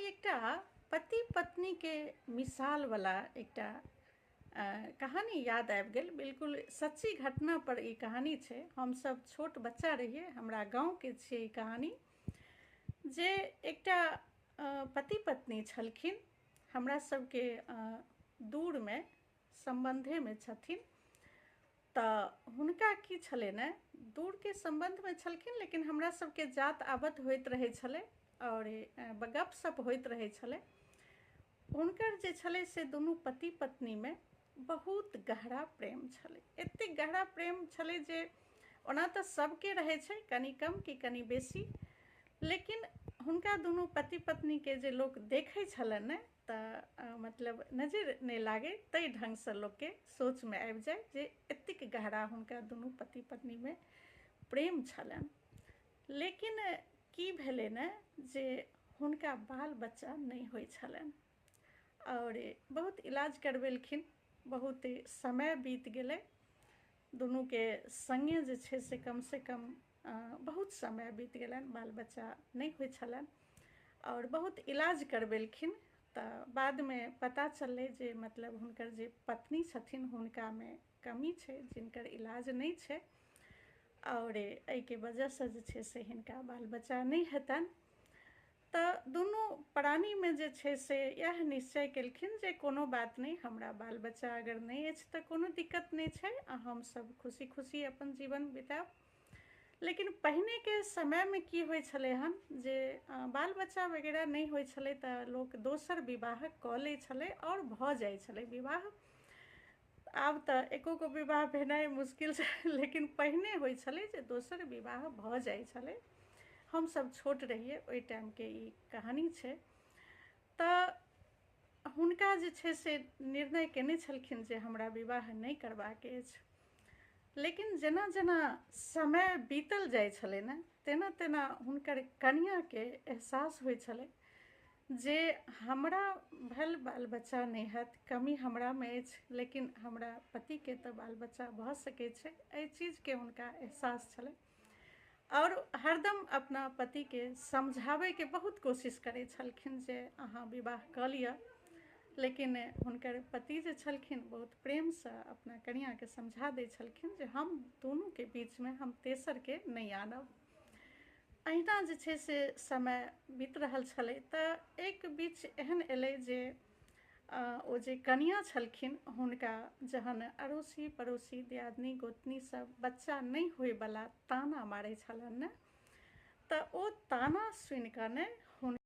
आइ एकटा पति पत्नीके मिसालवला एकटा कहानी याद आबि गेल। बिल्कुल सच्ची घटना पर ई कहानी छै। हमसभ छोट बच्चा रहियै, हमरा गाँवके छियै ई कहानी, जे एकटा पति पत्नी छलखिन, हमरा सबके दूरमे सम्बन्धेमे छथिन। तऽ हुनका की छलै ने, दूरके सम्बन्धमे छलखिन लेकिन हमरा सबके जात आबत होइत रहै छलै आओर गपशप होइत रहै छलै। हुनकर जे छलै से दुनू पति पत्नीमे बहुत गहरा प्रेम छलै। एतेक गहरा प्रेम छलै जे ओना तऽ सबके रहै छै कनि कम कि कनि बेसी, लेकिन हुनका दुनू पति पत्नीके जे लोक देखै छलनि ने तऽ मतलब नजरि नहि लागै ताहि ढङ्गसँ लोकके सोचमे आबि जाइ जे एतेक गहरा हुनका दुनू पति पत्नीमे प्रेम छलनि। लेकिन की भेलै ने जे हुनका बाल बच्चा नहि होइ छलनि आओर बहुत इलाज करबेलखिन, बहुत समय बीत गेलै दुनूके सङ्गे, जे छै से कमसँ कम बहुत समय बीत गेलनि, बाल बच्चा नहि होइ छलनि आओर बहुत इलाज करबेलखिन। तऽ बादमे पता चललै जे मतलब हुनकर जे पत्नी छथिन हुनकामे कमी छै जिनकर इलाज नहि छै आओर एहिके वजहसँ जे छै से हिनका बाल बच्चा नहि हेतनि। तऽ दुनू प्राणीमे जे छै से इएह निश्चय केलखिन जे कोनो बात नहि, हमरा बाल बच्चा अगर नहि अछि तऽ कोनो दिक्कत नहि छै आ हमसभ खुशी खुशी अपन जीवन बितायब। लेकिन पहिनेके समयमे की होइ छलै हन जे बाल बच्चा वगैरह नहि होइ छलै तऽ लोक दोसर विवाह कऽ लै छलै आओर भऽ जाइ छलै विवाह। आब तऽ एको गो विवाह भेनाइ मुश्किल छै, लेकिन पहिने होइ छलै जे दोसर विवाह भऽ जाइ छलै। हमसभ छोट रहियै ओहि टाइमके ई कहानी छै। तऽ हुनका जे छै से निर्णय केने छलखिन जे हमरा विवाह नहि करबाक अछि, लेकिन जेना जेना समय बीतल जाइ छलै ने तेना तेना हुनकर कनिआँके एहसास होइ छलै जे हमरा भेल बाल बच्चा नहि हैत, कमी हमरामे अछि, लेकिन हमरा पतिके तऽ बाल बच्चा भऽ सकै छै। एहि चीजके हुनका एहसास छलै आओर हरदम अपना पतिके समझाबैके बहुत कोशिश करै छलखिन जे अहाँ विवाह कऽ लिअ, लेकिन हुनकर पति जे छलखिन बहुत प्रेमसँ अपना कनिआँके समझा दै छलखिन जे हम दुनूके बीचमे हम तेसरके नहि आनब। अहिना जे छै से समय बीत रहल छलै तऽ एक बीच एहन एलै जे ओ जे कनिआँ छलखिन हुनका जहन अड़ोसी पड़ोसी दियादनी गोतनी सब बच्चा नहि होइवला ताना मारै छलनि ने, तऽ ओ ताना सुनिकऽ ने हुनका